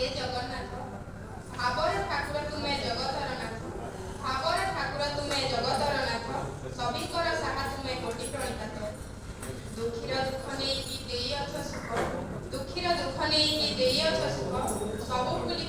ହେ ଜଗନ୍ନାଥ, ଭାବର ଠାକୁର ତୁମେ ଜଗତର ନାଥ, ଭାବର ଠାକୁର ତୁମେ ଜଗତର ନାଥ, ସଭିଙ୍କର ସାହା ତୁମେ କୋଟି ପ୍ରଣିପାତ। ଦୁଃଖୀର ଦୁଃଖ ନେଇକି ଦେଇଅଛ ସୁଖ, ଦୁଃଖୀର ଦୁଃଖ ନେଇକି ଦେଇଅଛ ସୁଖ, ସବୁ ଭୁଲି